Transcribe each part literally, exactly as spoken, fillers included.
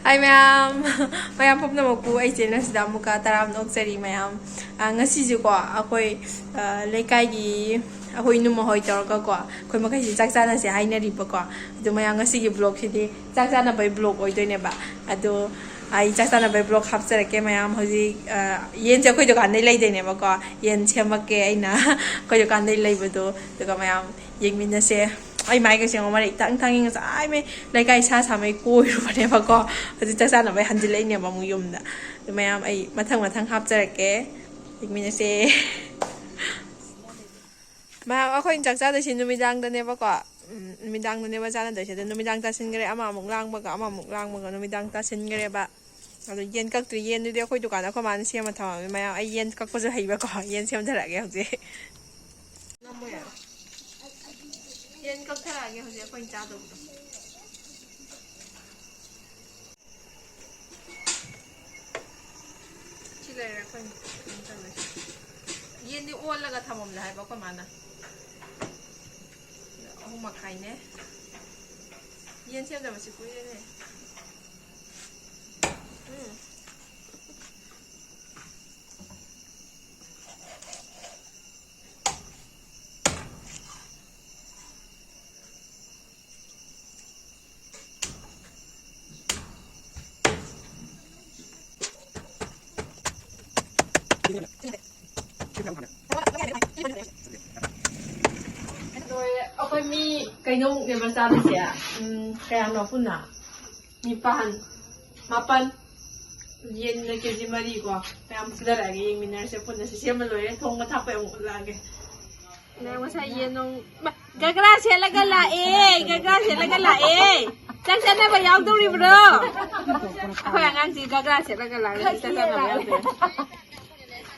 ꯍꯥꯏ ꯃꯌꯥꯝ, ꯃꯌꯥꯝ ꯄꯨꯝꯅꯃꯛꯄꯨ ꯑꯩ ꯆꯦꯅꯦꯜꯁꯤꯗ ꯑꯃꯨꯛꯀ ꯇꯔꯥꯝꯅ ꯑꯣꯛꯆꯔꯤ ꯃꯌꯥꯝ꯫ ꯑ, ꯉꯁꯤꯁꯦꯀꯣ, ꯑꯩꯈꯣꯏ, ꯑ, ꯂꯩꯀꯥꯏꯒꯤ ꯑꯩꯈꯣꯏ ꯏꯅꯝꯃ ꯍꯣꯏ ꯇꯧꯔꯒꯀꯣ, ꯑꯩꯈꯣꯏ ꯃꯈꯩꯁꯤ ꯆꯥꯛ ꯆꯥꯅꯁꯦ ꯍꯥꯏꯅꯔꯤꯕꯀꯣ꯫ ꯑꯗꯨ ꯃꯌꯥꯝ, ꯉꯁꯤꯒꯤ vlogꯁꯤꯗꯤ ꯆꯥꯛ ꯆꯥꯅꯕꯒꯤ vlog ꯑꯣꯏꯗꯣꯏꯅꯦꯕ꯫ ꯑꯗꯣ ꯑꯩ ꯆꯥꯛ ꯆꯥꯅꯕꯒꯤ vlog ꯍꯥꯞꯆꯔꯛꯀꯦ ꯃꯌꯥꯝ꯫ ꯍꯧꯖꯤꯛ, ꯑ, ꯌꯦꯟꯁꯦ ꯑꯩꯈꯣꯏ ꯗꯨꯀꯥꯟꯗꯩ ꯂꯩꯗꯣꯏꯅꯦꯕꯀꯣ꯫ ꯌꯦꯟ ꯁꯦꯝꯃꯛꯀꯦ ꯑꯩꯅ ꯑꯩꯈꯣꯏ ꯗꯨꯀꯥꯟꯗꯩ ꯂꯩꯕꯗꯣ, ꯑꯗꯨꯒ ꯃꯌꯥꯝ ꯌꯦꯡꯃꯤꯟꯅꯁꯦ꯫ ꯑꯩ ꯃꯥꯏꯒꯁꯦ ꯌꯦꯡꯉꯣ, ꯃꯔꯩ ꯏꯇꯪ ꯇꯪꯉꯤ꯫ ꯉꯁꯥꯏ ꯃꯩ ꯂꯩꯀꯥꯏ ꯁꯥ ꯁꯥꯃꯩ ꯀꯣꯏꯔꯨꯕꯅꯦꯕꯀꯣ꯫ ꯍꯧꯖꯤꯛ ꯆꯥꯛ ꯆꯥꯅꯕꯩ ꯍꯟꯖꯤꯜꯂꯛꯏꯅꯦꯕ ꯑꯃꯨꯛ ꯌꯨꯝꯗ꯫ ꯑꯗꯨ ꯃꯌꯥꯝ, ꯑꯩ ꯃꯊꯪ ꯃꯊꯪ ꯍꯥꯞꯆꯔꯛꯀꯦ, ꯌꯦꯡꯃꯤꯟꯅꯁꯦ꯫ ꯃꯌꯥꯝ, ꯑꯩꯈꯣꯏꯅ ꯆꯥꯛ ꯆꯥꯗꯣꯏꯁꯤ ꯅꯨꯃꯤꯗꯥꯡꯗꯅꯦꯕꯀꯣ꯫ ꯎꯝ, ꯅꯨꯃꯤꯗꯥꯡꯗꯅꯦꯕ ꯆꯥꯅꯗꯣꯏꯁꯦ꯫ ꯑꯗꯣ ꯅꯨꯃꯤꯗꯥꯡ ꯇꯥꯁꯤꯟꯈ꯭ꯔꯦ, ꯑꯃ ꯑꯃꯨꯛ ꯂꯥꯡꯕꯒ ꯑꯃ ꯑꯃꯨꯛ ꯂꯥꯡꯕꯒ ꯅꯨꯃꯤꯗꯥꯡ ꯇꯥꯁꯤꯟꯈ꯭ꯔꯦꯕ꯫ ꯑꯗꯣ ꯌꯦꯟ ꯀꯛꯇ꯭ꯔꯤ꯫ ꯌꯦꯟꯗꯨꯗꯤ ꯑꯩꯈꯣꯏ ꯗꯨꯀꯥꯟꯗ ꯑꯩꯈꯣꯏ ꯃꯥꯅ ꯁꯦꯝꯃ ꯊꯝꯃꯝꯃꯦ꯫ ꯃꯌꯥꯝ, ꯑꯩ ꯌꯦꯟ ꯀꯛꯄꯁꯨ ꯍꯩꯕꯀꯣ꯫ ꯌꯦꯟ ꯁꯦꯝꯊꯔꯛꯑꯒꯦ ꯍꯧꯖꯤꯛ꯫ ꯌꯦꯟ ꯀꯛꯊꯔꯛꯑꯒꯦ ꯍꯧꯖꯤꯛ ꯑꯩꯈꯣꯏꯅ ꯆꯥꯗꯧꯕꯗꯣ꯫ ꯁꯤ ꯂꯩꯔꯦ ꯑꯩꯈꯣꯏꯅ ꯀꯩꯅꯣ ꯇꯧꯔꯤꯁꯦ꯫ ꯌꯦꯟꯗꯤ ꯑꯣꯜꯂꯒ ꯊꯝꯃꯝꯂꯦ ꯍꯥꯏꯕ ꯑꯩꯈꯣꯏ ꯃꯥꯅ꯫ ꯑꯍꯨꯝ ꯃꯈꯥꯏꯅꯦ꯫ ꯌꯦꯟ ꯁꯦꯝꯗꯕꯁꯤ ꯀꯨꯏꯔꯦꯅꯦ꯫ ꯎꯝ꯫ ꯂꯣꯏꯔꯦ꯫ ꯑꯩꯈꯣꯏ ꯃꯤ ꯀꯩꯅꯣꯃꯨꯛꯅꯦꯕ ꯆꯥꯗꯣꯏꯁꯦ꯫ ꯎꯝ, ꯀꯌꯥꯅꯣ ꯄꯨꯟꯅ? ꯅꯤꯄꯥꯟ, ꯃꯥꯄꯟ꯫ ꯌꯦꯟꯅ ꯀꯦꯖꯤ ꯃꯔꯤꯀꯣ꯫ ꯃꯌꯥꯝ ꯐꯨꯊꯔꯛꯑꯒꯦ, ꯌꯦꯡꯃꯤꯟꯅꯔꯁꯦ ꯄꯨꯟꯅ꯫ ꯁꯤ ꯁꯦꯝꯕ ꯂꯣꯏꯔꯦ, ꯊꯣꯡꯕ ꯊꯥꯛꯄ ꯑꯃꯨꯛ ꯎꯠꯂꯛꯑꯒꯦ꯫ ꯅꯪ ꯉꯁꯥꯏ ꯌꯦꯟ ꯅꯨꯡ-, ꯏꯃꯥ, ꯒꯒ꯭ꯔꯥ ꯁꯦꯠꯂꯒ ꯂꯥꯛꯑꯦ, ꯒꯒ꯭ꯔꯥ ꯁꯦꯠꯂꯒ ꯂꯥꯛꯑꯦ꯫ ꯆꯥꯛ ꯆꯥꯅꯕ ꯌꯥꯎꯗꯧꯔꯤꯕ꯭ꯔꯣ? ꯑꯩꯈꯣꯏ ꯑꯉꯥꯡꯁꯤ ꯒꯒ꯭ꯔꯥ ꯁꯦꯠꯂꯒ ꯂꯥꯛꯑꯦ, ꯆꯥꯛ ꯆꯥꯅꯕ ꯌꯥꯎꯗꯣꯏꯅꯦ꯫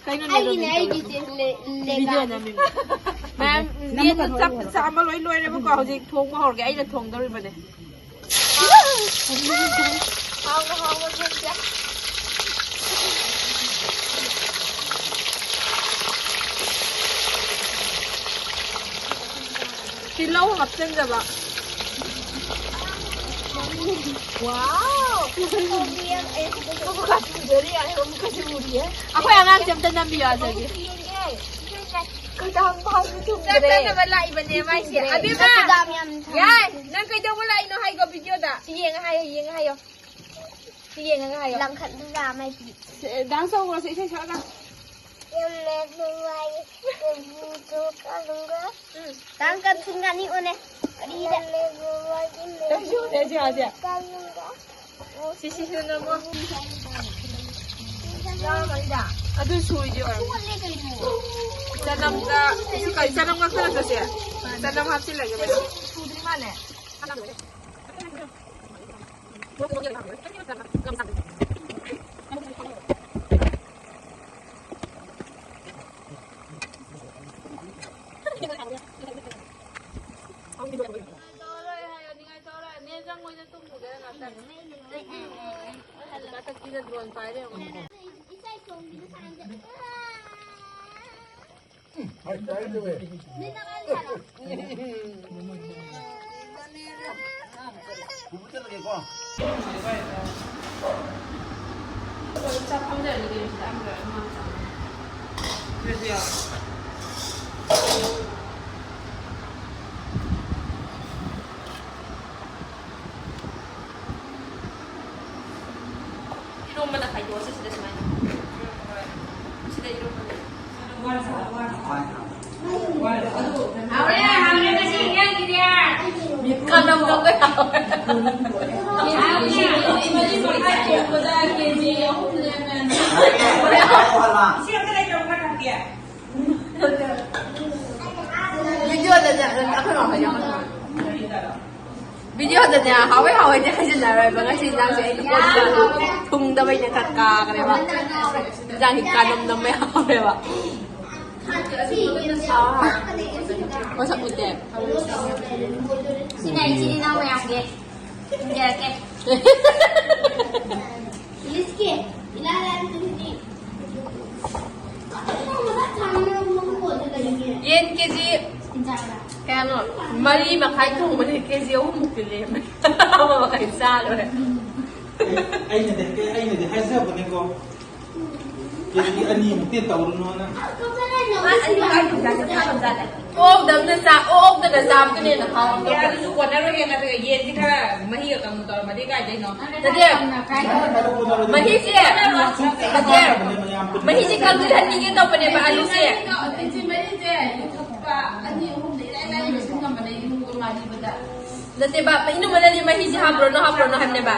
ꯀꯩꯅꯣꯅꯦ ꯑꯩꯒꯤꯅꯦ, ꯅꯪ ꯑꯩꯒꯤꯁꯦ ꯇꯧꯔꯤꯁꯦ? ꯂꯦ-, ꯚꯤꯗꯤꯑꯣ ꯂꯦꯒꯥꯅꯦ꯫ ꯅꯝꯃꯤꯕ꯫ ꯃꯌꯥꯝ, ꯌꯦꯟꯗꯣ ꯆꯥꯛ ꯆꯥꯕ ꯂꯣꯏ ꯂꯣꯏꯔꯦꯕꯀꯣ, ꯍꯧꯖꯤꯛ ꯊꯣꯡꯕ ꯍꯧꯔꯒꯦ, ꯑꯩꯅ ꯊꯣꯡꯗꯧꯔꯤꯕꯅꯦ꯫ ꯍꯥꯎꯅ ꯍꯥꯎꯅ ꯊꯣꯡꯁꯦ꯫ ꯇꯤꯜꯍꯧ ꯍꯥꯞꯆꯤꯟꯗꯕ꯫ ꯋꯥꯎ! ꯑꯃꯨꯛꯀ ꯆꯨꯝꯖꯔꯤ, ꯑꯩ ꯑꯃꯨꯛꯀꯁꯨ ꯎꯔꯤꯌꯦ꯫ ꯑꯩꯈꯣꯏ ꯑꯉꯥꯡꯁꯦ ꯑꯝꯇ ꯅꯝꯕꯤꯌꯣ, ꯑꯗꯨꯗꯤ꯫ ꯌꯦꯡꯒꯦ꯫ ꯀꯗꯥꯡ ꯄꯥꯟꯕ ꯆꯨꯝꯗ꯭ꯔꯦ꯫ ꯆꯠꯅꯕ ꯂꯥꯛꯏꯕꯅꯦ ꯃꯥꯏꯁꯦ꯫ ꯑꯕꯦꯝꯃ! ꯌꯥꯏ! ꯅꯪ ꯀꯩꯗꯧꯕ ꯂꯥꯛꯏꯅꯣ ꯍꯥꯏꯒꯣ ꯚꯤꯗꯤꯑꯣꯗ? ꯁꯤ ꯌꯦꯡꯉ ꯍꯥꯏꯌꯣ, ꯌꯦꯡꯉ ꯍꯥꯏꯌꯣ꯫ ꯁꯤ ꯌꯦꯡꯉꯒ ꯍꯥꯏꯌꯣ꯫ ꯂꯪꯈꯠꯂꯨꯔꯥ ꯃꯥꯏ ꯄꯤ? ꯁꯦ, ꯗꯥꯟꯁ ꯇꯧꯈ꯭ꯔꯁꯦ, ꯏꯁꯩ ꯁꯛꯑꯒ꯫ ꯌꯥꯝꯅ ꯅꯨꯡꯉꯥꯏꯌꯦ꯫ ꯎꯝ꯫ ꯇꯥꯡ ꯀꯟ ꯊꯨꯟꯒꯅꯤ ꯑꯣꯅꯦ꯫ ꯀꯔꯤꯗ? ꯌꯥꯝꯅ ꯅꯨꯡꯉꯥꯏꯌꯦ꯫ ꯇꯧꯁꯤ, ꯇꯧꯁꯤ, ꯇꯧꯁꯤ꯫ ꯀꯥꯂꯨꯡꯒ꯫ ꯁꯤ, ꯁꯤ, ꯁꯤ, ꯅꯝꯃꯣ꯫ ꯌꯥꯎꯔꯝꯃꯅꯤꯗ꯫ ꯑꯗꯨ ꯁꯣꯏꯗꯤ ꯑꯣꯏꯔꯝꯅꯤ꯫ ꯁꯣꯜꯂꯦ ꯀꯩꯅꯣ꯫ ꯆꯅꯝꯒ, ꯁꯤ ꯀꯔꯤ, ꯆꯅꯝ ꯉꯥꯛꯇ ꯅꯠꯇ꯭ꯔꯁꯦ? ꯆꯅꯝ ꯍꯥꯞꯆꯤꯜꯂꯒꯦ, ꯃꯌꯥꯝ꯫ ꯁꯨꯗ꯭ꯔꯤ ꯃꯥꯜꯂꯦ꯫ ꯅꯤꯡꯉꯥꯏ ꯇꯧꯔꯔꯣꯏ ꯍꯥꯏꯌꯣ, ꯅꯤꯡꯉꯥꯏ ꯇꯧꯔꯔꯣꯏ꯫ ꯅꯦ ꯆꯪ ꯍꯣꯏꯗ ꯇꯨꯝꯃꯨꯒꯦꯔꯥ ꯉꯥꯛꯇꯪ? ꯃꯊꯛꯀꯤꯗ ꯗ꯭ꯔꯣꯟ ꯄꯥꯏꯔꯦ ꯌꯦꯡꯉꯣ꯫ ꯏꯔꯣꯝꯕꯗ ꯈꯥꯏꯗꯣꯛꯑꯁꯤ ꯁꯤꯗ ꯁꯨꯃꯥꯏꯅ꯫ ꯁꯤꯗ ꯏꯔꯣꯝꯕꯗ꯫ ꯍꯥꯎꯔꯦ, ꯍꯥꯎꯔꯦ, ꯉꯁꯤ ꯏꯟꯖꯥꯡꯒꯤꯗꯤ꯫ ꯀꯅꯝ ꯅꯝꯒ ꯍꯥꯎꯔꯦ꯫ ꯍꯥꯎꯔꯦ, ꯃꯔꯤ ꯃꯈꯥꯏ ꯊꯣꯡꯕꯗ ꯀꯦ ꯖꯤ ꯑꯍꯨꯝꯅꯦ ꯃꯌꯥꯝ꯫ ꯏꯁꯤꯡ ꯑꯝꯇ ꯂꯩꯇ꯭ꯔꯕꯣ? ꯈꯔ ꯊꯛꯀꯦ꯫ ꯚꯤꯗꯤꯑꯣꯗꯅꯦ, ꯑꯩꯈꯣꯏ ꯃꯥ ꯍꯣꯏ ꯌꯥꯎꯍꯟꯕ꯫ ꯚꯤꯗꯤꯑꯣꯗꯅꯦ, ꯍꯥꯎꯋꯦ ꯍꯥꯎꯋꯦꯗꯤ ꯍꯥꯏꯖꯤꯟꯅꯔꯣꯏꯕ꯫ ꯉꯁꯤ ꯏꯟꯖꯥꯡꯁꯦ ꯑꯩꯗꯤ ꯀꯣꯟꯅ ꯊꯨꯡꯗꯕꯩꯅꯦ ꯈꯔ ꯀꯥꯈ꯭ꯔꯦꯕ꯫ ꯏꯟꯖꯥꯡꯁꯤ ꯀꯥꯅꯝ ꯅꯝꯕ ꯌꯥꯎꯔꯦꯕ꯫ ꯃꯁꯛ ꯎꯗꯦ꯫ ꯁꯤꯅ ꯏꯆꯤꯜ ꯏꯅꯥꯎ ꯃꯌꯥꯝꯒꯤ ꯊꯤꯟꯖꯔꯛꯀꯦ꯫ ꯏꯂꯤꯁꯀꯤ ꯏꯂꯥ ꯂꯥꯏ ꯌꯦꯟ ꯀꯦꯖꯤ ꯀꯌꯥꯅꯣ? ꯃꯔꯤ ꯃꯈꯥꯏ ꯊꯣꯡꯕꯗꯤ ꯀꯦꯖꯤ ꯑꯍꯨꯝꯃꯨꯛꯇꯤ ꯂꯦꯝꯃꯦ꯫ ꯑꯃ ꯃꯈꯥꯏ ꯆꯥ ꯂꯣꯏꯔꯦ꯫ ꯑꯩ-, ꯑꯩꯅꯗꯤ, ꯑꯩꯅꯗꯤ ꯍꯥꯏꯖꯕꯅꯦꯀꯣ, ꯀꯦꯖꯤ ꯑꯅꯤꯃꯨꯛꯇꯤ ꯇꯧꯔꯨꯅꯣꯅ꯫ ꯑꯣꯛꯗꯕꯅ ꯆꯥ-, ꯑꯣꯛꯇꯒ ꯆꯥꯕꯗꯨꯅ ꯍꯦꯟꯅ ꯍꯥꯎꯔꯝꯒꯅꯤ꯫ ꯑꯗꯨꯁꯨ ꯀꯣꯟꯅꯔꯣꯏ, ꯍꯦꯟꯅ ꯌꯦꯟꯁꯤ ꯈꯔ ꯃꯍꯤꯒ ꯀꯪꯅ ꯇꯧꯔꯝꯃꯗꯤ ꯀꯥꯏꯗꯩꯅꯣ? ꯅꯠꯇꯦ꯫ ꯃꯍꯤꯁꯦ, ꯅꯠꯇꯦ꯫ ꯃꯍꯤꯁꯦ ꯀꯪꯁꯤꯜꯍꯟꯈꯤꯒꯦ ꯇꯧꯕꯅꯦꯕ, ꯑꯂꯨꯁꯦ꯫ ꯏꯆꯦ, ꯃꯍꯤꯁꯦ ꯂꯤꯇꯔ ꯑꯅꯤ ꯑꯍꯨꯝꯗ ꯏꯔꯥꯏ ꯂꯥꯏꯅ ꯂꯣꯏꯁꯤꯟ ꯉꯝꯕꯅꯦ, ꯏꯔꯨꯒ ꯃꯥꯗꯤꯕꯗ꯫ ꯅꯠꯇꯦꯕ, ꯏꯅꯝꯃꯅꯗꯤ ꯃꯍꯤꯁꯦ ꯍꯥꯞꯄꯨꯔꯅꯨ, ꯍꯥꯞꯄꯨꯔꯅꯨ ꯍꯥꯏꯕꯅꯦꯕ꯫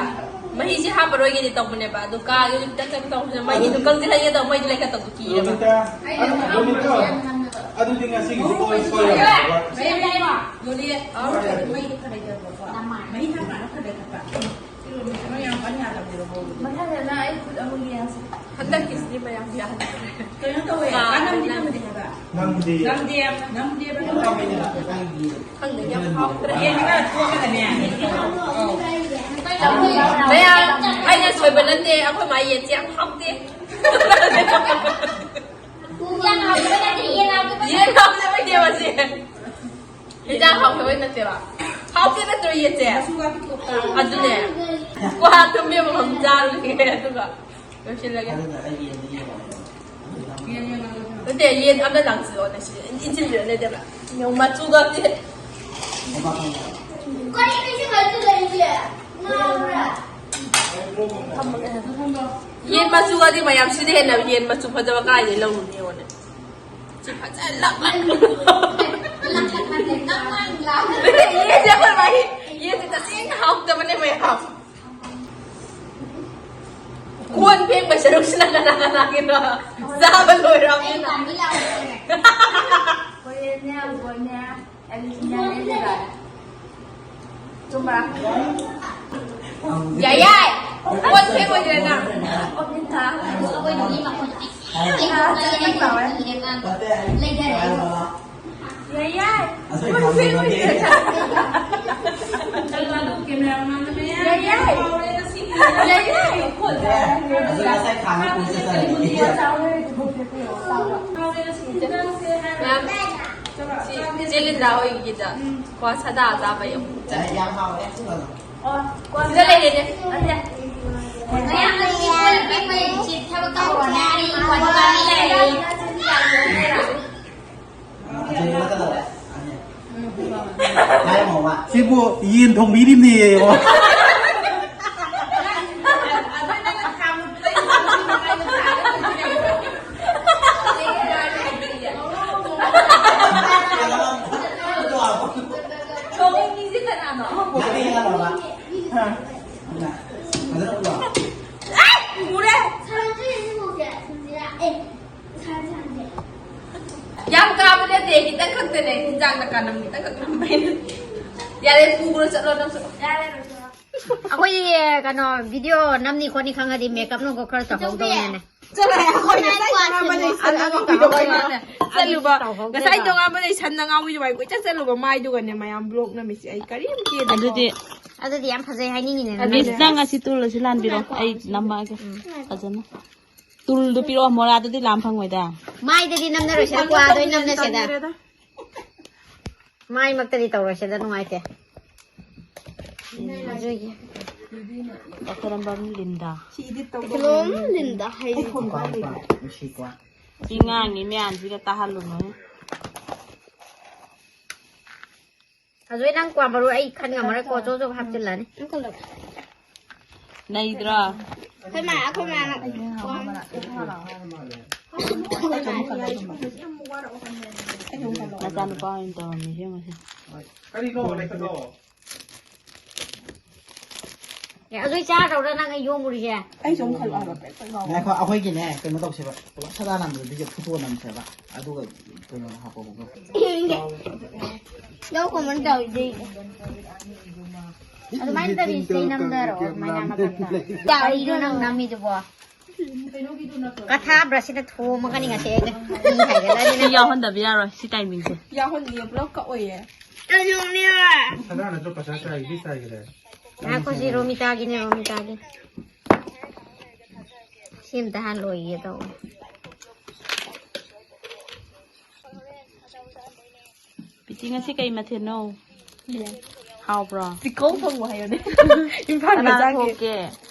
ꯃꯍꯤꯁꯦ ꯍꯥꯞꯄꯔꯣꯏꯒꯦꯗꯤ ꯇꯧꯕꯅꯦꯕ, ꯑꯗꯨ ꯀꯥꯒꯦ ꯈꯤꯇꯪ ꯀꯩꯅꯣ ꯇꯧꯕꯁꯤꯗ ꯃꯍꯤꯗꯣ ꯀꯪꯁꯤꯜꯍꯟꯒꯦ ꯇꯧꯕ, ꯃꯩꯗꯤ ꯂꯩꯈꯠꯇꯕꯗꯣ ꯀꯤꯔꯦꯕ꯫ ꯔꯣꯃꯤꯇꯥ, ꯑꯗꯨ, ꯔꯣꯃꯤꯇꯥ, ꯑꯗꯨꯗꯤ ꯉꯁꯤꯒꯤꯁꯤ ꯀꯣꯜ ꯁꯣꯏꯔꯕ? ꯃꯩ ꯂꯩꯕ? ꯌꯣꯜꯂꯤ꯫ ꯃꯩꯗꯣ ꯈꯔ ꯂꯩꯊꯕꯀꯣ꯫ ꯃꯍꯤ ꯊꯛꯄ ꯈꯔ ꯂꯩꯈꯠꯄ꯫ ꯃꯊꯪꯗꯅ ꯑꯩ ꯈꯨꯠ ꯑꯃꯨꯛ ꯌꯦꯡꯁꯤ꯫ ꯍꯟꯗꯛꯀꯤꯁꯤꯗꯤ ꯃꯌꯥꯝ ꯌꯥꯍꯟꯈ꯭ꯔꯦ꯫ ꯀꯩꯅꯣ ꯇꯧꯋꯦ, ꯑꯥ, ꯀꯥꯟꯅꯕꯗꯤ ꯅꯪ ꯅꯝꯗꯦ ꯍꯥꯏꯕ꯫ ꯅꯝꯗꯦ꯫ ꯅꯝꯗꯦ, ꯅꯝꯗꯦꯕ ꯅꯪ ꯇꯧꯕꯅꯦꯕ꯫ ꯈꯪꯗꯦ, ꯌꯥꯝ ꯍꯥꯎꯇ꯭ꯔꯦ꯫ ꯌꯦꯟ ꯈꯔ ꯊꯣꯛꯑꯒꯅꯦ꯫ ꯑꯧ꯫ ꯃꯌꯥꯝ, ꯑꯩꯅ ꯁꯣꯏꯕ ꯅꯠꯇꯦ, ꯑꯩꯈꯣꯏ ꯃꯥ ꯌꯦꯟꯁꯦ ꯌꯥꯝ ꯍꯥꯎꯇꯦ꯫ ꯌꯦꯟ ꯍꯥꯎꯇꯦ, ꯌꯦꯟ ꯍꯥꯎꯇꯦ꯫ ꯌꯦꯟ ꯍꯥꯎꯇꯦ ꯅꯠꯇꯦꯕ ꯁꯤ꯫ ꯏꯟꯖꯥꯡ ꯍꯥꯎꯇꯕꯩ ꯅꯠꯇꯦꯕ꯫ ꯍꯥꯎꯇꯦ ꯅꯠꯇ꯭ꯔꯣ ꯌꯦꯟꯁꯦ? ꯑꯗꯨꯅꯦ꯫ ꯀ꯭ꯋꯥ ꯊꯨꯝꯕꯤ ꯑꯃꯃꯝ ꯆꯥꯔꯨꯒꯦ ꯑꯗꯨꯒ ꯂꯣꯏꯁꯤꯜꯂꯒꯦ꯫ ꯑꯗꯨꯅ ꯑꯩ ꯌꯦꯟꯗꯤ ꯌꯦꯡꯉꯔꯣꯏ꯫ ꯅꯠꯇꯦ, ꯌꯦꯟ ꯑꯃ ꯂꯥꯡꯁꯤꯜꯂꯛꯑꯣ ꯅꯁꯤ꯫ ꯏꯟꯁꯤꯟꯕꯤꯔ ꯂꯩꯗꯦꯕ꯫ ꯌꯦꯡꯉꯨ ꯃꯆꯨꯒ ꯑꯝꯇ꯫ ꯀꯔꯤꯅꯣ ꯁꯤ ꯃꯆꯨ ꯂꯩꯔꯤꯁꯦ? ꯉꯥꯎꯕ꯭ꯔꯥ? ꯌꯦꯟ ꯃꯆꯨꯒꯗꯤ ꯃꯌꯥꯝ ꯁꯤꯗ ꯍꯦꯟꯅ ꯌꯦꯟ ꯃꯆꯨ ꯐꯖꯕ ꯀꯥꯏꯗꯩ ꯂꯧꯔꯨꯅꯤ ꯌꯦꯡꯉꯣꯅꯦ꯫ ꯁꯤ ꯐꯖꯅ ꯂꯛ ꯂꯛ꯫ ꯌꯦꯟꯁꯦ ꯑꯩꯈꯣꯏ ꯃꯥꯒꯤ ꯌꯦꯟꯁꯦ ꯇꯁꯦꯡꯅ ꯍꯥꯎꯇꯕꯅꯦ ꯃꯌꯥꯝ꯫ ꯀꯣꯟ ꯐꯦꯡꯕ ꯁꯔꯨꯛꯁꯤꯅ ꯀꯅꯥ ꯀꯅꯥꯒꯤꯅꯣ? ꯆꯥꯕ ꯂꯣꯏꯔꯕꯅꯤꯅ꯫ ꯍꯣꯔꯦꯟꯅꯦ, ꯍꯣꯔꯦꯟꯅꯦ꯫ ꯆꯨꯝꯕ꯭ꯔꯥ? ꯌꯥꯏ ꯌꯥꯏ꯫ ꯀꯣꯟ ꯐꯦꯡꯉꯣꯏꯗ꯭ꯔꯥ ꯅꯪ? ꯌꯥꯏ ꯌꯥꯏ꯫ ꯀꯣꯟ ꯐꯦꯡꯉꯣꯏꯗ꯭ꯔꯥ? ꯌꯥꯏ ꯌꯥꯏ꯫ ꯌꯥꯏ ꯌꯥꯏ꯫ ꯃꯦꯝ, ꯁꯤ ꯏꯆꯦ ꯂꯤꯟꯗꯥ ꯍꯣꯏꯒꯤꯗ ꯀ꯭ꯋꯥ ꯁꯥꯗꯥ ꯆꯥꯕꯩ ꯑꯃꯨꯛ ꯆꯠꯂꯦ꯫ ꯌꯥꯝ ꯍꯥꯎꯋꯦ꯫ ꯑꯣ, ꯁꯤꯗ ꯂꯩꯔꯦꯅꯦ꯫ ꯑꯗꯨꯗꯤ ꯃꯌꯥꯝꯅ ꯁꯤ ꯀꯣꯜ ꯂꯤꯛ ꯐꯦꯡꯕꯩ ꯁꯤ ꯊꯕꯛ ꯇꯧꯔꯣꯅꯦ꯫ ꯑꯩ ꯋꯥꯔꯤ ꯋꯥꯔꯤ ꯂꯩꯔꯦ꯫ ꯁꯤꯕꯨ ꯌꯦꯟ ꯊꯣꯡꯕꯤꯔꯤꯕꯅꯦ ꯌꯦꯡꯉꯣ꯫ ꯊꯣꯡꯉꯤ ꯃꯤꯁꯦ ꯀꯅꯥꯅꯣ? ꯎꯔꯦ꯫ ꯌꯥꯝ ꯀꯥꯕ ꯅꯠꯇꯦ, ꯈꯤꯇꯪ ꯈꯛꯇꯅꯦ, ꯍꯤꯟꯖꯥꯡꯗ ꯀꯥꯅꯝ ꯈꯤꯇꯪ ꯈꯛ ꯅꯝꯕꯩꯅꯦ꯫ ꯌꯥꯔꯦ, ꯄꯨꯈ꯭ꯔꯣ, ꯆꯠꯂꯣ ꯅꯪꯁꯨ꯫ ꯌꯥꯔꯦ, ꯂꯣꯏꯁꯤꯜꯂꯣ꯫ ꯑꯩꯈꯣꯏꯗꯤ ꯀꯩꯅꯣ ꯚꯤꯗꯤꯑꯣ ꯅꯝꯅꯤ ꯈꯣꯠꯅꯤ ꯈꯪꯉꯗꯤ ꯃꯦꯀꯞ ꯅꯨꯡꯀꯞ ꯈꯔ ꯇꯧꯍꯧꯗꯧꯅꯦ꯫ ꯆꯠꯂꯣ, ꯑꯩꯈꯣꯏ ꯉꯁꯥꯏ ꯇꯣꯉꯥꯟꯕ ꯂꯩꯁꯟ ꯑꯉꯥꯎꯕꯤꯗꯣ ꯑꯣꯏꯅ ꯆꯠꯂꯨꯕ꯫ ꯉꯁꯥꯏ ꯇꯣꯉꯥꯟꯕ ꯂꯩꯁꯟ ꯑꯉꯥꯎꯕꯤꯗꯣ ꯑꯩ ꯀꯣꯏꯆꯠ ꯆꯠꯂꯨꯕ, ꯃꯥꯏꯗꯨꯒꯅꯦ ꯃꯌꯥꯝ ꯕ꯭ꯂꯣꯛ ꯅꯝꯃꯤꯁꯦ ꯑꯩ ꯀꯔꯤꯝ ꯀꯦꯗꯦꯀꯣ꯫ ꯑꯗꯨꯗꯤ ꯑꯗꯨꯗꯤ ꯌꯥꯝ ꯐꯖꯩ ꯍꯥꯏꯅꯤꯡꯉꯤꯅꯦ ꯅꯪ꯫ ꯃꯤꯁ, ꯅꯪ ꯑꯁꯤ ꯇꯨꯜ ꯑꯁꯤ ꯂꯥꯟꯕꯤꯔꯣ, ꯑꯩ ꯅꯝꯃꯛꯑꯒꯦ ꯐꯖꯅ꯫ ꯇꯨꯜꯗꯣ ꯄꯤꯔꯛꯑꯣ, ꯃꯣꯔꯥꯗꯨꯗꯤ ꯂꯥꯝ ꯐꯪꯉꯣꯏꯗ꯫ ꯃꯥꯏꯗꯗꯤ ꯅꯝꯅꯔꯣꯏꯁꯦ, ꯀ꯭ꯋꯥꯗ ꯑꯣꯏꯅ ꯅꯝꯅꯁꯦꯗ꯫ ꯇꯟꯅꯔꯦꯗ꯫ ꯃꯥꯏꯃꯛꯇꯗꯤ ꯇꯧꯔꯣꯏꯁꯦꯗ, ꯅꯨꯡꯉꯥꯏꯇꯦ꯫ ꯑꯗꯨꯒꯤ ꯋꯥꯈꯜ ꯑꯃ ꯂꯤꯟꯗ꯫ ꯁꯤ edit ꯇꯧꯗꯧꯅꯦ꯫ ꯀꯩꯅꯣꯝ ꯂꯤꯟꯗ ꯍꯩ꯫ ꯑꯩ ꯐꯣꯟ ꯄꯥꯏꯗ꯭ꯔꯤ꯫ ꯁꯤ ꯉꯥꯡꯉꯤ ꯃꯌꯥꯝꯁꯤꯒ ꯇꯥꯍꯜꯂꯨꯅꯨ꯫ ꯑꯗꯨ ꯅꯪ ꯀ꯭ꯋꯥ ꯃꯔꯨ ꯑꯩ ꯈꯟ ꯉꯝꯃꯔꯣꯏꯀꯣ, ꯖꯣ ꯖꯣ ꯍꯥꯞꯆꯤꯜꯂꯅꯤ꯫ ꯅꯩꯗ꯭ꯔꯣ? ꯑꯩꯈꯣꯏ ꯃꯥ, ꯑꯩꯈꯣꯏ ꯃꯥꯅ ꯃꯆꯥꯅꯨꯄꯥ ꯑꯣꯏꯅ ꯇꯧꯔꯝꯃꯤ ꯏꯕꯦꯝꯃꯁꯦ꯫ ꯀꯔꯤꯅꯣ ꯂꯩꯈꯠꯂꯣ꯫ ꯑꯦ, ꯑꯗꯨꯏ ꯆꯥꯗꯧꯔ ꯅꯪ ꯑꯩ ꯌꯣꯝꯃꯨꯔꯤꯁꯦ? ꯑꯩꯁꯨ ꯑꯃꯨꯛ ꯈꯜꯂꯛꯑꯕ ꯄ꯭ꯔꯦꯛ ꯄ꯭ꯔꯦꯛ ꯂꯥꯎꯕ꯫ ꯉꯥꯏꯈꯣ, ꯑꯩꯈꯣꯏꯒꯤꯅꯦ, ꯀꯩꯅꯣ ꯇꯧꯁꯦꯕ, ꯄꯨꯂꯞ ꯁꯗꯥ ꯅꯥꯝꯕꯗ ꯚꯤꯗꯤꯑꯣ ꯐꯣꯇꯣ ꯅꯝꯁꯦꯕ, ꯑꯗꯨꯒ ꯀꯩꯅꯣ ꯍꯥꯞꯄꯒ꯫ ꯌꯦꯡꯒꯦ꯫ ꯌꯥꯎ ꯀꯃꯥꯏꯅ ꯇꯧꯔꯤꯁꯦ? ꯑꯗꯨꯃꯥꯏꯅ ꯅꯠꯇꯕꯤ ꯁꯤ ꯅꯝꯗꯔꯣ, ꯑꯗꯨꯃꯥꯏꯅ ꯃꯊꯛꯇ꯫ ꯀꯔꯤꯅꯣ ꯅꯪ ꯅꯝꯃꯤꯗꯨꯕꯣ? ꯀꯊꯥ ꯕ꯭ꯔꯁꯁꯤꯅ ꯊꯣꯝꯃꯒꯅꯤ ꯉꯁꯤ ꯑꯩꯅ꯫ ꯏ ꯍꯥꯏꯒꯠꯂꯅꯤ ꯁꯤ ꯅꯪ꯫ ꯌꯥꯎꯍꯟꯗꯕ ꯌꯥꯔꯣꯏ, ꯁꯤ ꯇꯥꯏꯃꯤꯡꯁꯦ꯫ ꯌꯥꯎꯍꯟꯅꯤꯡꯉꯦ, ꯄꯨꯂꯞ ꯀꯛꯑꯣꯏꯌꯦ꯫ ꯁꯅꯥ ꯅꯠꯇ꯭ꯔꯣ ꯄꯩꯁꯥ ꯆꯥꯏ, ꯏꯕꯦ ꯆꯥꯏꯈ꯭ꯔꯦ꯫ ꯉꯥꯏꯈꯣ, ꯁꯤ ꯔꯣꯃꯤꯇꯥꯒꯤꯅꯦ, ꯔꯣꯃꯤꯇꯥꯒꯤ꯫ ꯁꯤ ꯑꯝꯇ ꯍꯥꯟ ꯂꯣꯏꯒꯦ ꯇꯧꯕ꯫ ꯄꯤꯇꯤ, ꯉꯁꯤ ꯀꯩ ꯃꯊꯦꯜꯅꯣ? ꯍꯥꯎꯕ꯭ꯔꯣ? ꯄꯤꯀꯜ ꯊꯣꯡꯕ ꯍꯥꯏꯌꯣꯅꯦ꯫ ꯏꯝꯐꯥꯜ ꯀꯅꯥꯅ ꯃꯆꯥꯒꯤ꯫ ꯊꯣꯛꯀꯦ?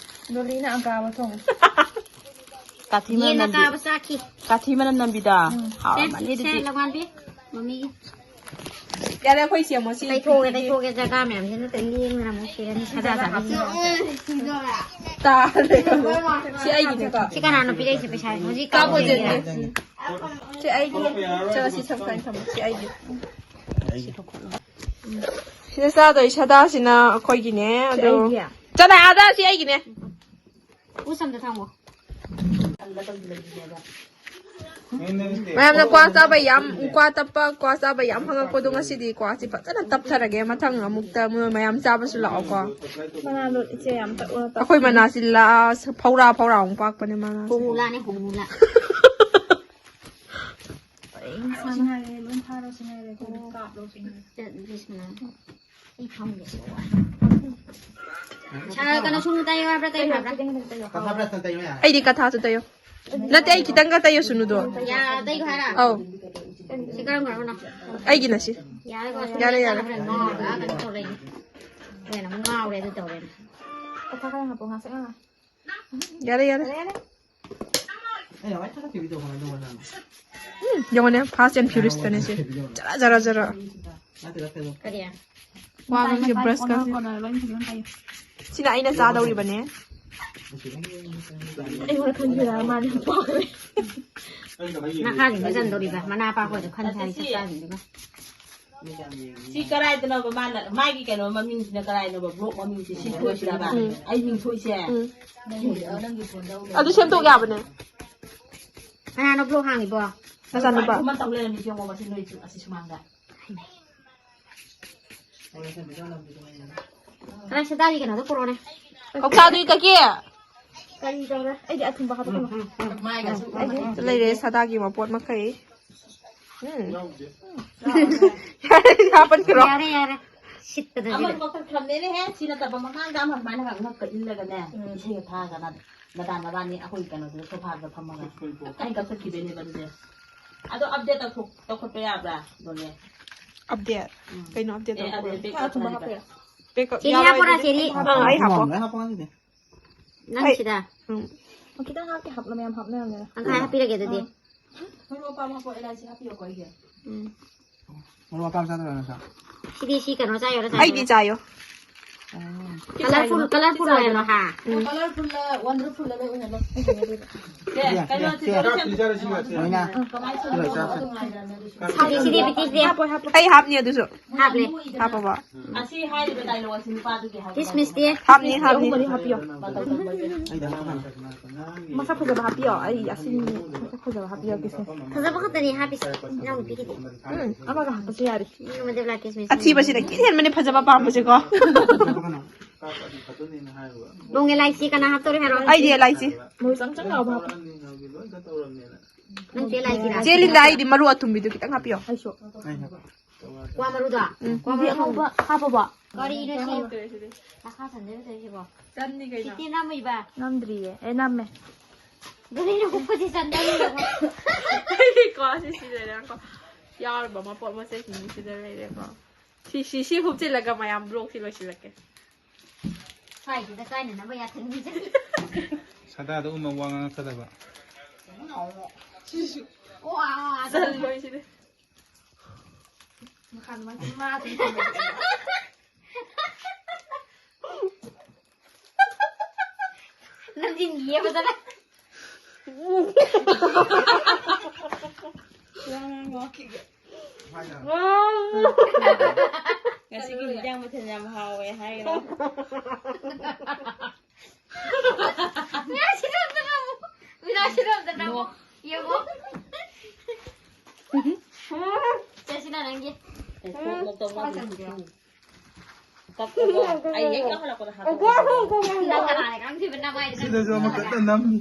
ꯅꯣꯂꯤꯅ ꯑꯪꯀꯥꯕ ꯊꯣꯡꯉꯦ꯫ ꯀꯥꯊꯤ ꯃꯅꯝ ꯌꯦꯟꯅ ꯅꯝꯕꯤ-, ꯀꯥꯕ ꯆꯥꯈꯤ꯫ ꯀꯥꯊꯤ ꯃꯅꯝ ꯅꯝꯕꯤꯗꯣ꯫ ꯎꯝ꯫ ꯍꯥꯎꯔꯝꯃꯅꯤ ꯁꯦ, ꯑꯗꯨꯗꯤ꯫ ꯁꯦ, ꯂꯧꯉꯥꯟꯕꯤ, ꯃꯃꯤꯒꯤ꯫ ꯌꯥꯔꯦ, ꯑꯩꯈꯣꯏ ꯁꯦꯝꯃꯣ, ꯁꯤ ꯇꯩꯊꯣꯛꯑꯒꯦ, ꯄꯤꯛꯅꯤꯛꯀꯤ꯫ ꯇꯩꯊꯣꯛꯑꯒꯦ, ꯖꯒꯥ ꯃꯌꯥꯝꯁꯦ ꯅꯠꯇ꯭ꯔꯗꯤ ꯂꯦꯡꯗꯅ ꯑꯃꯨꯛ ꯁꯤꯔꯅꯤ, ꯁꯥꯗꯥ ꯁꯥꯗꯥ꯫ ꯇꯥꯔꯦ꯫ ꯁꯤ ꯑꯩꯒꯤꯅꯦꯀꯣ꯫ ꯁꯤ ꯀꯅꯥꯅꯣ ꯄꯤꯔꯛꯏꯁꯦ ꯄꯩꯁꯥ? ꯍꯧꯖꯤꯛ ꯀꯥꯞꯄꯣ, ꯀꯥꯞꯄꯣ ꯖꯦꯟ꯫ ꯌꯦꯡꯒꯦ꯫ ꯁꯤ ꯑꯩꯒꯤ꯫ ꯆꯠꯂꯣ, ꯁꯤ ꯁꯞꯁꯀ꯭ꯔꯥꯏꯕ ꯊꯝꯃꯣ꯫ ꯁꯤ ꯑꯩꯒꯤ꯫ ꯁꯤꯗ ꯆꯥꯗꯣꯏ ꯁꯥꯗꯥꯁꯤꯅ ꯑꯩꯈꯣꯏꯒꯤꯅꯦ, ꯁꯤ ꯑꯗꯣ ꯑꯩꯒꯤ? ꯆꯠꯂꯣ ꯑꯥꯗ, ꯁꯤ ꯑꯩꯒꯤꯅꯦ꯫ ꯎꯁ ꯑꯝꯇ ꯊꯝꯃꯣ꯫ ꯃꯌꯥꯝꯅ ꯀ꯭ꯋꯥ ꯆꯥꯕ ꯌꯥꯝ, ꯀ꯭ꯋꯥ ꯇꯞꯄ, ꯀ꯭ꯋꯥ ꯆꯥꯕ ꯌꯥꯝ ꯍꯪꯉꯛꯄꯗꯣ ꯉꯁꯤꯗꯤ ꯀ꯭ꯋꯥꯁꯤ ꯐꯖꯅ ꯇꯞꯊꯔꯒꯦ꯫ ꯃꯊꯪ ꯑꯃꯨꯛꯇ ꯃꯣꯏ ꯃꯌꯥꯝ ꯆꯥꯕꯁꯨ ꯂꯥꯛꯑꯣꯀꯣ꯫ ꯃꯅꯥꯗꯣ ꯏꯆꯦ ꯌꯥꯝ ꯇꯞꯅ ꯇꯞ-, ꯑꯩꯈꯣꯏ ꯃꯅꯥꯁꯤ ꯂꯥ-, ꯐꯧꯔꯥ ꯐꯧꯔꯥ ꯑꯃꯨꯛ ꯄꯥꯛꯄꯅꯦ ꯃꯅꯥꯁꯦ꯫ ꯍꯣꯡꯉꯨ ꯂꯥꯅꯦ, ꯍꯣꯡꯉꯨ ꯂꯥ꯫ ꯄꯔꯦꯡ ꯁꯥꯅ ꯍꯥꯏꯔꯦ, ꯂꯣꯏ ꯐꯥꯔꯣ ꯁꯤꯅ ꯍꯥꯏꯔꯦ, ꯑꯩꯈꯣꯏꯗꯤ ꯀꯥꯞꯂꯣ ꯁꯤꯅ ꯍꯥꯏꯔꯦ꯫ ꯆꯠ-, ꯕꯤꯁꯃꯤꯜꯂꯥ꯫ ꯑꯩ ꯐꯝꯒꯦ꯫ ꯁꯥ-, ꯀꯩꯅꯣ, ꯁꯨꯅꯨ ꯇꯩꯌꯣ ꯍꯥꯏꯕ꯭ꯔꯥ, ꯇꯩꯌꯣ ꯍꯥꯏꯕ꯭ꯔꯥ? ꯀꯊꯥ ꯕ꯭ꯔꯁꯅ ꯇꯩꯌꯣ ꯌꯥꯏ꯫ ꯑꯩꯗꯤ ꯀꯊꯥꯁꯨ ꯇꯩꯌꯣ꯫ ꯅꯠꯇꯦ, ꯑꯩ ꯈꯤꯇꯪꯒ ꯇꯩꯌꯣ ꯁꯨꯅꯨꯗꯣ꯫ ꯌꯥ, ꯇꯩꯌꯣ ꯍꯥꯏꯔ? ꯑꯧ꯫ ꯁꯤ ꯀꯔꯝ ꯀꯔꯝꯕꯅꯣ? ꯑꯩꯒꯤꯅ ꯁꯤ꯫ ꯌꯥꯔꯦꯀꯣ, ꯌꯥꯔꯦ, ꯌꯥꯔꯦ꯫ ꯍꯣꯔꯦꯟ ꯉꯥꯎꯔꯒ ꯀꯩꯅꯣ ꯇꯧꯔꯦ꯫ ꯍꯣꯔꯦꯟ ꯑꯃꯨꯛ ꯉꯥꯎꯔꯦ ꯑꯗꯨ ꯇꯧꯔꯦꯅ꯫ ꯀꯊꯥ ꯈꯔ ꯍꯥꯞꯄꯣ, ꯉꯥꯛꯁꯪ ꯉꯥꯡꯉꯣ꯫ ꯌꯥꯔꯦ, ꯌꯥꯔꯦ꯫ ꯌꯥꯔꯦ, ꯌꯥꯔꯦ꯫ ꯎꯝ, ꯌꯦꯡꯉꯣꯅꯦ, Fast and Furious ꯇꯅꯦ ꯁꯤ꯫ ꯖꯔ, ꯖꯔ, ꯖꯔ꯫ ꯀꯔꯤ? ꯋꯥ ꯉꯥꯡꯁꯦ, brush ꯀꯥꯁꯦ꯫ ꯁꯤꯅ ꯑꯩꯅ ꯆꯥꯗꯧꯔꯤꯕꯅꯦ꯫ ꯑꯩꯉꯣꯟꯗ ꯈꯟꯕꯤꯔ ꯃꯥꯅ ꯄꯣꯛꯈ꯭ꯔꯦ꯫ ꯅꯍꯥꯁꯤꯡꯗ ꯆꯟꯗꯧꯔꯤꯕ, ꯃꯅꯥ ꯄꯥꯛꯄꯗ ꯈꯟ ꯁꯥꯔꯤ ꯁꯛꯇꯥꯁꯤꯡꯗꯨꯒ꯫ ꯁꯤ ꯀꯔꯥꯏꯗꯅꯣꯕ ꯃꯥꯅ, ꯃꯥꯒꯤ ꯀꯩꯅꯣ ꯃꯃꯤꯡꯁꯤꯅ ꯀꯔꯥꯏꯅꯣꯕ? Vlog ꯃꯃꯤꯡꯁꯤ ꯁꯤ ꯊꯣꯛꯏꯁꯤꯔꯕ? ꯎꯝ꯫ ꯑꯩ ꯃꯤꯡ ꯊꯣꯛꯏꯁꯦ? ꯎꯝ꯫ ꯑꯗꯨ ꯁꯦꯝꯗꯣꯛ ꯌꯥꯕꯅꯦ꯫ ꯀꯅꯥꯅꯣ vlog ꯍꯥꯡꯉꯤꯕꯣ? ꯅꯆꯥꯅꯨꯄꯥ꯫ ꯑꯗꯨꯃ ꯇꯧ ꯂꯩꯔꯝꯃꯤꯁꯦ ꯌꯦꯡꯉꯣ, ꯃꯁꯤ ꯅꯣꯏ ꯑꯁꯤ ꯁꯨꯃꯥꯡꯗ꯫ ꯀꯅꯥ ꯁꯗꯥꯒꯤ ꯀꯩꯅꯣꯗꯣ ꯄꯨꯔꯛꯑꯣꯅꯦ꯫ ꯀꯧꯇꯥꯗꯨꯗꯤ ꯀꯛꯀꯦ? ꯀꯔꯤ ꯇꯧꯔꯦ? ꯑꯩꯗꯤ ꯑꯊꯨꯝꯕ ꯈꯛꯇ ꯀꯩꯅꯣ꯫ ꯂꯩꯔꯦ ꯁꯗꯥꯒꯤ ꯃꯄꯣꯠ ꯃꯈꯩ꯫ ꯎꯝ꯫ ꯌꯥꯔꯦ, ꯍꯥꯞꯄꯟꯈ꯭ꯔꯣ꯫ ꯌꯥꯔꯦ, ꯌꯥꯔꯦ꯫ ꯁꯤꯠꯄꯗ ꯑꯃ ꯁꯤꯗ꯫ ꯀꯛꯊꯠꯈ꯭ꯔꯕꯅꯦꯅꯦꯍꯦ꯫ ꯁꯤ ꯅꯠꯇꯕ ꯃꯃꯥꯡꯗ ꯑꯃ ꯑꯗꯨꯃꯥꯏꯅ ꯉꯛꯀ ꯏꯜꯂꯒꯅꯦ, ꯎꯝ꯫ ꯏꯁꯩꯒ ꯊꯥꯔꯒ ꯅ-, ꯅꯗꯥ ꯅꯕꯥꯅꯤ ꯑꯩꯈꯣꯏ ꯀꯩꯅꯣꯗꯨꯗ ꯁꯣꯐꯥꯗꯨꯗ ꯐꯝꯃꯒ꯫ ꯑꯩꯅ ꯀꯛꯊꯠꯈꯤꯗꯣꯏꯅꯦꯕ ꯑꯗꯨꯗꯤ꯫ ꯑꯗꯣ update ꯇꯧꯊꯣꯛ-, ꯇꯧꯈꯠꯄ ꯌꯥꯕ꯭ꯔꯥ, ꯗꯣꯂꯦ? ꯑꯞꯗꯦꯠ꯫ ꯎꯝ꯫ ꯀꯩꯅꯣ ꯑꯞꯗꯦꯠ ꯑꯦ, ꯇꯧꯔꯛꯄ? ꯑꯞꯗꯦꯠ ꯄꯦꯛ ꯁꯥ ꯑꯊꯨꯝꯕ ꯇꯧꯔꯛꯄ ꯍꯥꯞꯄꯤꯔꯣ? ꯄꯦꯛ ꯑꯞ ꯆꯦꯔꯤ ꯌꯥꯎꯔꯣꯏ ꯍꯥꯞꯄꯣꯔꯥ, ꯑꯗꯨꯗꯤ? ꯆꯦꯔꯤ? ꯑꯥ, ꯑꯩ ꯍꯥꯞꯄꯣ꯫ ꯂꯣꯏ ꯍꯥꯞꯄꯣ ꯉꯁꯤꯗꯤ꯫ ꯅꯪ ꯑꯩ ꯁꯤꯗ꯫ ꯎꯝ꯫ ꯈꯤꯇꯪ ꯍꯥꯞꯀꯦ, ꯍꯥꯞꯂ ꯃꯌꯥꯝ ꯍꯥꯞꯅꯔꯝꯒꯦ꯫ ꯇꯪꯈꯥꯏ ꯍꯥꯞꯄꯤꯔꯒꯦ ꯑꯗꯨꯗꯤ꯫ ꯑꯥ꯫ ꯃꯔꯨ ꯑꯄꯥꯝꯕ ꯍꯥꯞꯄꯣ, ꯑꯦꯂꯥꯏꯆꯤ ꯍꯥꯞꯄꯤꯌꯣꯀꯣ ꯑꯩꯒꯤ꯫ ꯎꯝ꯫ ꯃꯔꯨ ꯑꯄꯥꯝꯕ ꯆꯥꯗꯕ꯭ꯔꯥ ꯅꯪꯁꯨ? ꯁꯤꯗꯤ ꯁꯤ ꯀꯩꯅꯣ ꯆꯥ ꯌꯥꯎꯔ ꯆꯥ ꯑꯩꯗꯤ ꯌꯥꯎꯔ꯫ ꯆꯥꯏꯌꯣ꯫ ꯑꯣ꯫ Colourful, colourful ꯑꯣꯏꯔꯣ, ꯍꯥ? ꯎꯝ꯫ Colourfulꯂ, wonderfulꯂ ꯂꯣꯏ ꯑꯣꯏꯍꯜꯂꯣ꯫ ꯁꯦ, ꯀꯩꯅꯣ, ꯁꯦ, ꯁꯦ, ꯁꯦ꯫ ꯂꯣꯏꯅ꯫ ꯀꯃꯥꯏꯅ ꯁꯦꯝꯗꯣꯏꯅꯣ? ꯂꯣꯏ ꯆꯥꯔꯁꯤ꯫ ꯑꯗꯨ ꯉꯥꯏꯔꯝꯃꯦ ꯑꯗꯨꯁꯨ꯫ ꯁꯤꯗꯤ, ꯁꯤꯗꯤ, ꯕꯤꯇꯤ, ꯁꯤꯗꯤ꯫ ꯍꯥꯞꯄꯣꯏ, ꯍꯥꯞꯄꯣꯏ꯫ ꯑꯩ ꯍꯥꯞꯅꯤ ꯑꯗꯨꯁꯨ꯫ ꯍꯥꯞꯂꯦ꯫ ꯍꯥꯞꯄꯕ? ꯑꯁꯤ ꯍꯥꯏꯔꯤꯕ dialogue ꯑꯁꯤ ꯅꯨꯄꯥꯗꯨꯒꯤ ꯍꯥꯏꯕ ꯀꯤꯁꯃꯤꯁꯇꯤ? ꯅꯠꯇꯦ꯫ ꯍꯥꯞꯅꯤ, ꯍꯥꯞꯅꯤ꯫ ꯑꯍꯨꯝ ꯃꯔꯤ ꯍꯥꯞꯄꯤꯌꯣ꯫ ꯃꯇꯧ ꯇꯝꯕꯒꯤ꯫ ꯑꯩꯗ ꯍꯥꯞꯄ ꯀꯥꯟꯗ꯫ ꯃꯁꯛ ꯐꯖꯕ ꯍꯥꯞꯄꯤꯌꯣ꯫ ꯑꯩ ꯑꯁꯤꯅꯤ꯫ ꯃꯁꯛ ꯐꯖꯕ ꯍꯥꯞꯄꯤꯌꯣ, ꯀꯤꯁꯃꯤꯁ꯫ ꯐꯖꯕ ꯈꯛꯇꯅꯤ ꯍꯥꯞꯄꯤꯁꯦ, ꯏꯅꯥꯎꯅꯨꯄꯤꯒꯤꯗꯤ꯫ ꯎꯝ, ꯑꯃꯒ ꯍꯥꯞꯄꯁꯨ ꯌꯥꯔꯦ꯫ ꯃꯤꯅ ꯃꯗꯨ ꯂꯥꯛꯀꯦ, ꯁꯤꯃꯤ ꯑꯊꯤꯕꯁꯤꯅ ꯀꯤꯠ ꯍꯦꯟꯕꯅꯦ ꯐꯖꯕ ꯄꯥꯝꯕꯁꯦꯀꯣ꯫ ꯂꯣꯡ ꯑꯦꯂꯥꯏꯆꯤ ꯀꯅꯥ ꯍꯥꯞꯇꯧꯔꯤ ꯍꯥꯏꯔꯣ? ꯑꯩꯗꯤ ꯑꯦꯂꯥꯏꯆꯤ꯫ ꯃꯣꯏ ꯆꯪ ꯆꯪ ꯂꯥꯎꯕ ꯍꯥꯞꯄꯣ꯫ ꯅꯪ ꯆꯦ ꯑꯦꯂꯥꯏꯆꯤꯔꯥ? ꯆꯦ ꯂꯤꯟꯗꯥ, ꯑꯩꯗꯤ ꯃꯔꯨ ꯑꯊꯨꯝꯕꯤꯗꯨ ꯈꯤꯇꯪ ꯍꯥꯞꯄꯤꯌꯣ꯫ ꯑꯩꯁꯨ꯫ ꯀ꯭ꯋꯥ ꯃꯔꯨꯗꯣ? ꯎꯝ꯫ ꯀ꯭ꯋꯥ ꯃꯔꯨ ꯑꯉꯧꯕ ꯍꯥꯞꯄꯕꯣ? ꯀꯔꯤꯅꯣ ꯁꯤ? ꯍꯥꯞꯇ꯭ꯔꯦ ꯁꯤꯗꯤ꯫ ꯃꯈꯥ ꯁꯟꯗꯦ ꯇꯧꯔꯤꯁꯤꯕꯣ? ꯆꯟꯅꯤ ꯀꯩꯅꯣ? ꯁꯤꯠꯇꯤ ꯅꯝꯃꯤꯕ? ꯅꯝꯗ꯭ꯔꯤꯌꯦ꯫ ꯑꯦ, ꯅꯝꯃꯦ꯫ ꯒꯥꯔꯤꯅ ꯍꯨꯛꯄꯁꯤ ꯆꯟꯗꯦ ꯌꯦꯡꯉꯣ꯫ ꯑꯩꯗꯤꯀꯣ, ꯁꯤ ꯁꯤ ꯂꯩꯔꯦꯀꯣ꯫ ꯌꯥꯎꯔꯤꯕ ꯃꯄꯣꯠ ꯃꯆꯩꯁꯤꯡꯁꯤ ꯁꯤꯗ ꯂꯩꯔꯦꯀꯣ꯫ ꯁꯤ, ꯁꯤ, ꯁꯤ ꯍꯨꯞꯆꯤꯜꯂꯒ ꯃꯌꯥꯝ vlogꯁꯤ ꯂꯣꯏꯁꯤꯜꯂꯛꯀꯦ꯫ ꯁ꯭ꯋꯥꯏꯁꯤꯗ ꯀꯥꯏꯅꯅꯕ ꯌꯥꯊꯪ ꯄꯤꯖꯔꯤ꯫ ꯁꯗꯥꯗ ꯎꯃ ꯋꯥ ꯉꯥꯡꯉꯛꯀꯗꯕ꯫ ꯁꯤꯁꯨ꯫ ꯋꯥ! ꯆꯟꯕꯣꯏꯁꯤꯗꯤ꯫ ꯃꯈꯥ ꯑꯗꯨꯃꯥꯏꯅ ꯃꯥ ꯑꯗꯨꯝ ꯊꯝꯃꯦ꯫ ꯅꯝꯖꯤꯟꯈꯤꯌꯦ ꯐꯖꯅ꯫ ꯉꯁꯤꯒꯤ ꯍꯤꯟꯖꯥꯡ ꯃꯊꯦꯜ ꯌꯥꯝ ꯍꯥꯎꯋꯦ ꯍꯥꯏꯔꯣ꯫ ꯃꯤꯅꯥꯁꯤꯗ ꯑꯝꯇ ꯅꯝꯃꯨ꯫ ꯃꯤꯅꯥꯁꯤꯗ ꯑꯝꯇ ꯅꯝꯃꯨ꯫ ꯅꯣ꯫ ꯌꯦꯡꯉꯣ꯫ ꯆꯦꯁꯤꯅ ꯅꯪꯒꯤ꯫ ꯀꯛꯄꯒ ꯑꯩ ꯍꯦꯛ ꯌꯥꯎꯍꯜꯂꯛꯄꯗ ꯍꯥꯠꯇꯣꯛꯀꯦ꯫ ꯅꯪ ꯀꯅꯥꯅ ꯈꯪꯗꯣꯏꯕ ꯅꯃꯥꯏꯗ ꯅꯪ? ꯁꯤꯗꯁꯨ ꯑꯃꯈꯛꯇ ꯅꯝꯃꯤ꯫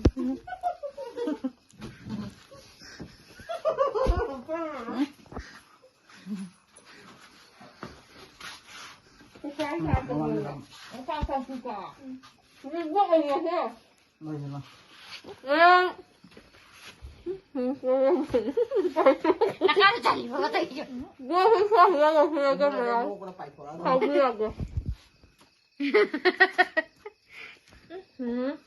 ꯉꯔꯥꯡ ꯅꯈꯥꯗ ꯆꯥꯏꯕꯒ ꯇꯧꯏꯗꯣ꯫ ꯒꯣꯜ ꯁꯨꯝ ꯁꯥꯍꯜꯂꯒ ꯁꯤꯗ ꯀꯩꯅꯣ ꯌꯥꯎ-, ꯅꯣꯛꯄꯗ ꯄꯥꯏꯊꯣꯔꯛꯑꯒ꯫ ꯁꯥꯎꯕꯤꯔꯒꯦ꯫ ꯎꯝ꯫